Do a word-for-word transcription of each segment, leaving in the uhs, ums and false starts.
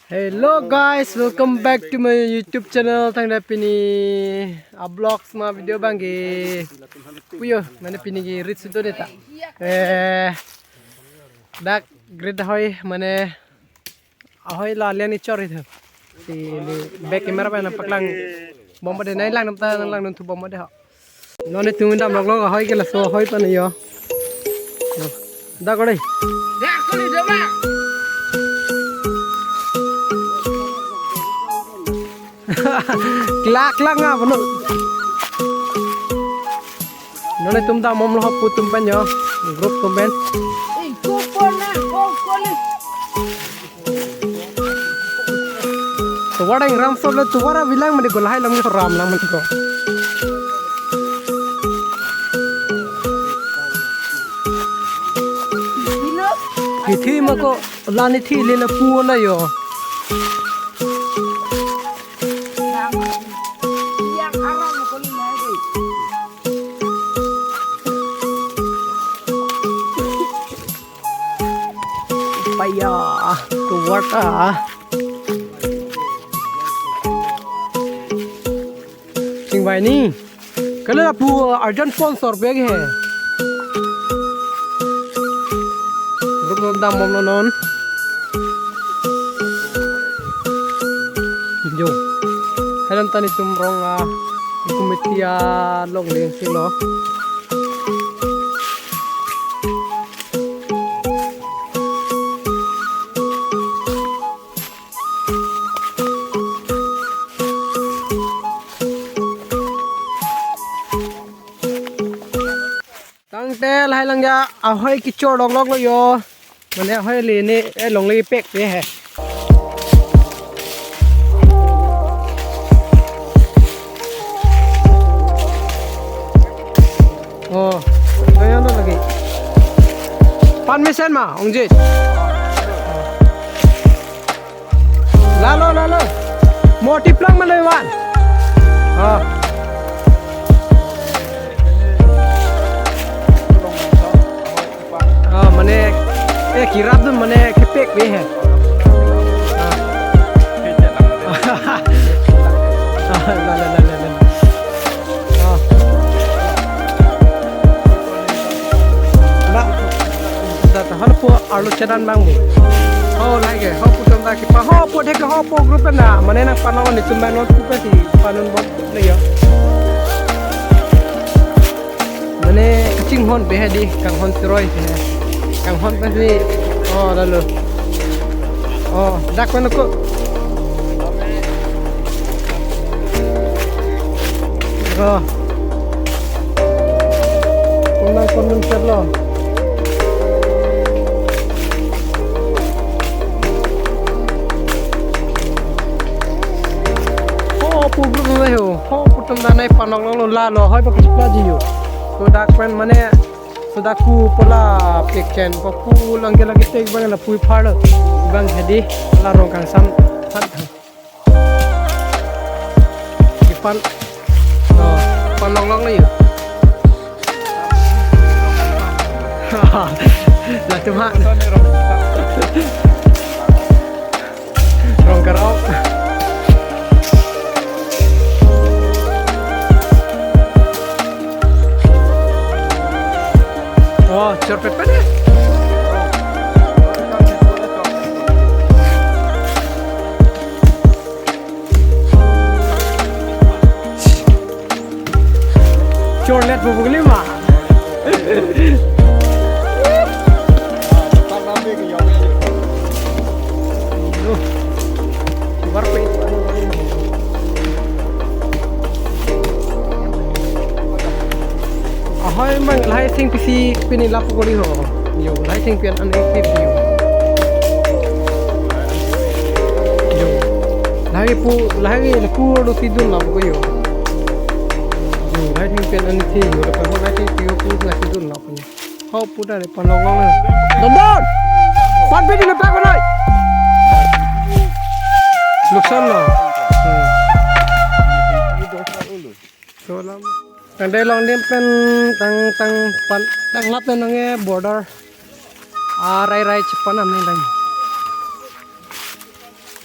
Hello guys, welcome back to my YouTube channel. Thangta pini a vlogs ma video abang ke puyo, mane pini ke rit sudo neta. Eh, dak rit ahoi mane ahoi la lian ni chor itu. Ti ni back camera pen nangpaklang bom bade, nai langdam ta, nang langdam thu bom bade ho. Non netum damlok lo ahoi ke laso ahoi pan yo. Dak ko dei. Klak klak nga bono. Non netum dambomlo ho pu atum pen yo. Group atum pen. Tovar ingram sop le tovar abilang mati ko lahai lam ko ram lang mati ko. Kithi ma ko la ni thi le na pu na yo. Paya, tovar ta. Chingvai ni. Kala pu arjan pon sor bag he. Group dambomlo non. Jo. Halam ta netum rong a committee along le si lo. Tangte lahai lang ya, ahoi kechor doklok lo yo. Mane ahoi le ne, eh, longle pek pe he. Oh, ayan lagi. Pan mesen ma, ongjit. Lalo, lalo. Mo tiplang ma lo iwan. Ah. Ah, mane, eh, kirap dun mane kepek be he. Ah. Ah, lalo, lalo, lalo. Oh. Na, da ta hal po arlo chedan bang bu. Oh, lahai ke, ho pu atum ta kipa, ho po dek, ho po group na, mane nangpanong netum bang non group si panun bom le yo. Mane kachinghon be he dei, kanghon cheroi he. Kanghon pensi, oh, lalo. Oh, dak pen ko. Oh. Kunang kunang serlo. Ho pu group na ho. Ho pu atum ta nangpanong lo, lalo ahoi pa kechipla ji yo. So dak pen mane, so dak pu pu la pek chen pa pu lang ke lagi tek bang la pu phar lo. Bang he dei la rong kangsam phat. Kipan. Oh, panlonglong ni. Latum ha. Rong karok. Oh, chor pet pet eh. Chor let bubuk lima. Aduh. Keluar pe. Ahoi mang lahai thengpi si pini lapu kori ho. Yo, lahai thengpi an an ek yo. Yo. Lahai pu, lahai pu do si dun lapu ko yo. Yo, lahai thengpi an an si yo, lapu lahai thengpi yo pu na si dun lapu yo. Ho pu ta le panlonglong. Don don. Pan pe di le pak ko nai. Nuksan lo. Hmm. So lam. Tangte longdem pen tang tang pan tang lap pen nang e border. Arai rai chepan am ni lang.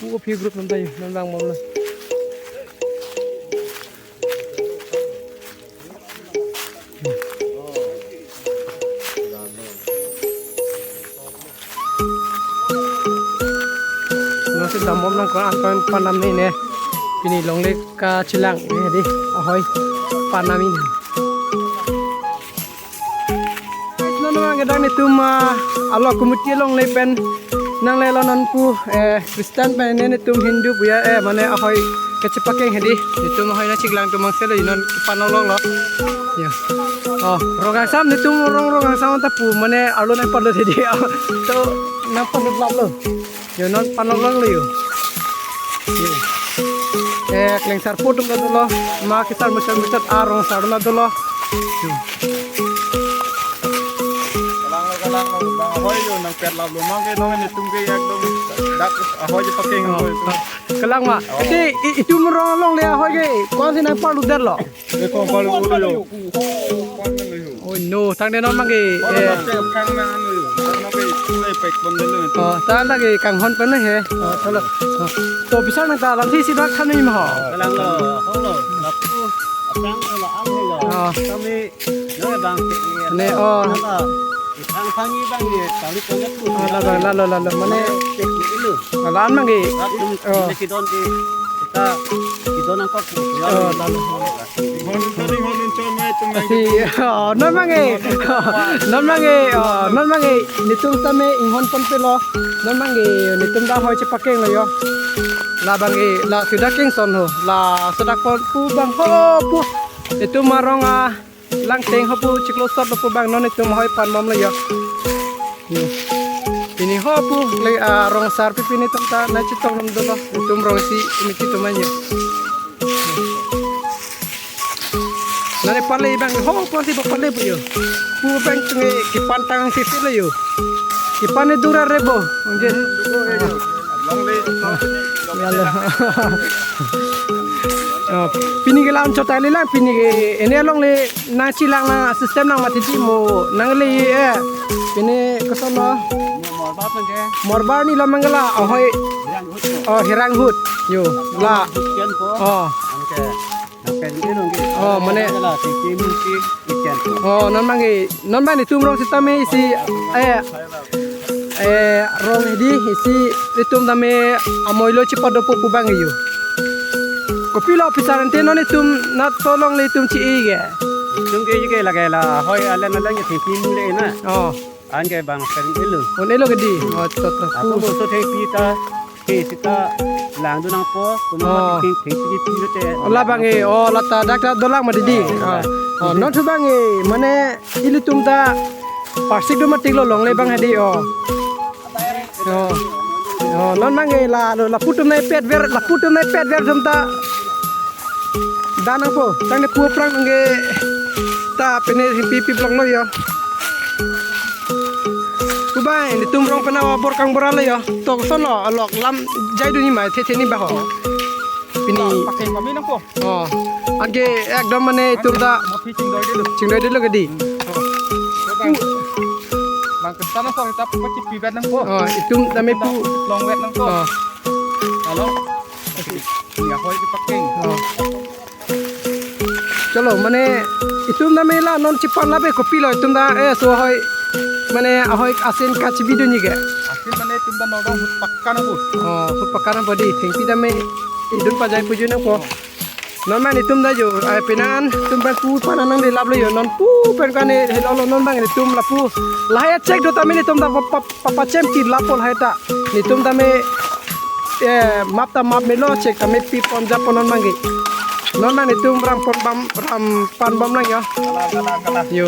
Pu aphi group atum ta yo, non vang bomlo. Non si dambom nangkok, angkon panam ni ne. Pini longle kachelang ne di, ahoi panam ni. Non vang kedang netum, ah, along committee along le pen nanglelo non pu, eh, Christian pen ne netum Hindu pu ya, eh, mane ahoi kachepakeng hedi. Netum ahoi nangcheklang atum angselo non kepan longloklo. Ya. Oh, rong kangsam netum rong rong kangsam ta pu mane arlo nangpanlo hedi. To nangpanlo laplo. Yo non pan longloklo yo. Yo. Eh, klengsarpo atum dolo. Ma kesar muchot muchot arong sar dolo. Yo. Kalang lo, kalang lo. Bang ahoi yo nangpet laplo, mangke non netum ke ekdom dak ahoi chepakeng ahoi. Kalang ma. Oh. Ete i-, itum rong longle ahoi ke. Ko-ansi nangparlu detlo. Ekong palu ulo yo. Oh no, tangte non mangke. Oh, eh. Nasi aphrang na anu yo. Nang mangke pulai pek pon dulu. Oh, ta lagi kanghon pen he. Oh, chalo. Oh. To bisa nang ta lam si si dak kami mah. Kalang lo, hong lo. Lapu aphrang lo ang he lo. Oh. Kami no bang ke. Ne, oh. Nang Ang phangi bang ye, tali konek lu. Oh, lalo, lalo, lalo. Mane, cek dulu. Lalo an mangke. Rat dum, oh. Dum kidon di, kita kidon angkok. Oh, lalo. Hon, hon, hon, hon, hon, mai tum mai. Si, oh, non mangke. Non mangke, oh, non mangke. Netum tame inghon ponpelo. Non mangke, netum ta ahoi chepakenglo yo. La bangke, la sudah kengson ho. La sudah pon pu bang ho pu. Netum arong a langteng ho pu chiklo sot lo pu bang non netum ahoi pan bomlo yo. Hmm. Pini ho pu le, ah, rong sar pipi netum ta nangchetong nom dolo. Netum rong isi miki atum an yo. Nani pale bang ho pu si pale pu yo. Pu bang tunge kepan tang si si lo yo. Kepan ne dura rebo. Onje. Long le, long le. Lalo. Oh, pini ke laun chot kali lang, pini ke ene along le nangchelang nang system nang mati di mo nangle eh. Pini koson lo. Morbar nilo mangke la ahoi. Oh, Hiranghut. Yo, la. Oh. Oh, mane. Oh, non mangke, non mangke netum rong sitame isi, eh, eh, rong hedi isi netum tame amoilo chepadopo pu bang yo. Kopilo officer ante non netum nat tolong le netum chi-i ke. Netum ke ke lage la ahoi alen alen ke thengpi mule na. Oh. Anke bang sering elu. On elo ke di. Oh, to to. Aku musuh thengpi ta. Ke sita langdun nangpo, kuma Oh. Thengpi thengpi pi te. Oh, la bang e, oh, la ta dak ta dolang ma di di. Oh, Oh. Oh, non thu bang e, mane ilitum ta parsik do matik lo longle bang hedi, oh. Oh. Oh, non bang e la lo lapu atum nangpet ver, lapu atum nangpet ver atum ta. Dan nangpo, tangte pu aphrang nangke ta pine thengpi pi blok lo yo. Pu bang, netum rong pen abor kangbor lo yo. To koson lo, alok lam jai dun ni mai the the ni ba ho. Pini. Pakeng kami nangpo. Oh. Anke ekdom mane itum ta Mapi chingdoi dulu. Chingdoi dulu ke di. Hmm. Oh. Bang ke sana so kita pachi pibat nangpo. Oh, itum tame pu. Long wet nangpo. Oh. Halo. Ya hoi di pakeng. Oh. Chalo, mane itum tame la non chepan lape kopilo itum ta, eh, so ahoi. Mane ahoi asin kachebi dun ni ke. Asin mane itum ta nodong hut pakka nangpo. Oh, hut pakka nangpo di. Thengpi tame idun pajai puju nangpo. Non bang itum ta yo, ai penan itum bang pu panan nangde lap lo yo, non pu pen kane helo lo non bang itum lapu. Lahai check do tame itum ta pa, pa, pa, pachemti lapo lahai ta. Netum tame, eh, map ta map melo check tame pi pon japo non bang ke. Non bang netum ram pon bam, ram pan bam lang yo. Kalang, kalang, kalang. Yo.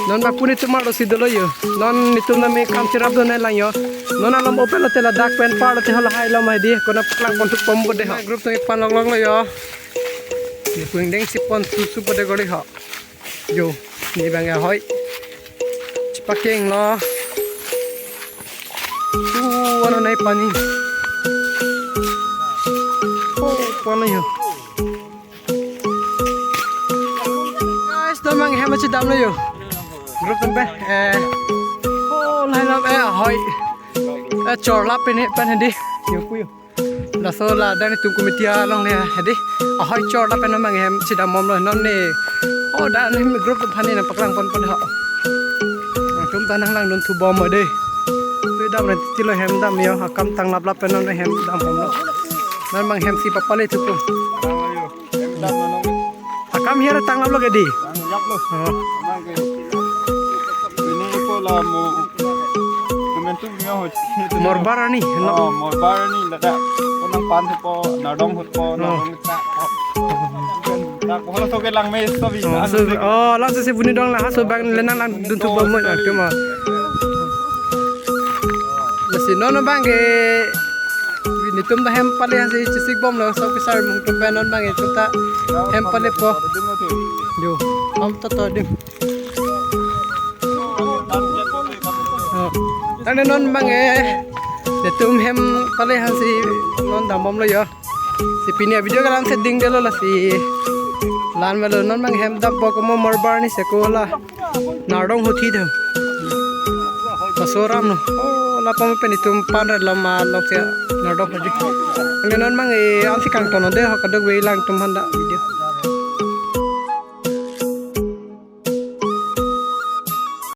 Non bang pu netum arlo si dolo yo. Non netum tame kam cherap do nai lang yo. Non alam open lo te ladak pen par lo te halahai lo mai di. Konat klang pon thuk pom bo de ho. Group tame pan lok lok lo yo. Ni pung deng si pon su su bo de gori ho. Yo, ni bang ahoi. Chepakeng lo. Uh, ano nai pani. Oh, pani yo. Guys, to mang hem chedam lo yo. Group pen pe. Eh. Oh, line up eh ahoi. Eh, chorlap pen he pen hedi. Yo puyo. Laso ladak netum committee along le hedi. Ahoi chorlap pen non bang hem si dambomlo non ne. Oh, dak ne group atum aphan ne nangpaklang ponpo ha. Nangtum ta nanglangdun thubom dei. Tu dam ran titi lo hem dam yo. Akam tanglaplap pen non hem dambomlo. Non bang hem si papale thupo. Akam hiar tanglaplo ke dei. Tanglaplo. Oh. Ini ko la mo. Komentu niya ho. Morbar ani. Oh, Morbar ani ladak. Ko nangpan thupo, nardong thupo, oh, nardong ta. Ta ko laso ke lang me so bi. Oh, so, oh, laso si puni dong la ha so bang le nanglangdun thubom mo na ke ma. Lasi non bang ke netum ta hem pale hasi chesik bomlo, so kisar mung tum pen non bang ke ta hem palepo. Yo, ham to to dim. Oh, tangte non bang ke netum hem pale hasi non dambomlo yo. Si pini video ke la-an si dingdelo lasi la-an velo non bang hem dampo komo Morbar ni seko la. Nardong huthi dam. Pasoram no. Oh, la pam pen netum pan ra lama lok se nardong huthi. Nge non bang e ansi kangton de ho kadokave langtum aphan dak video.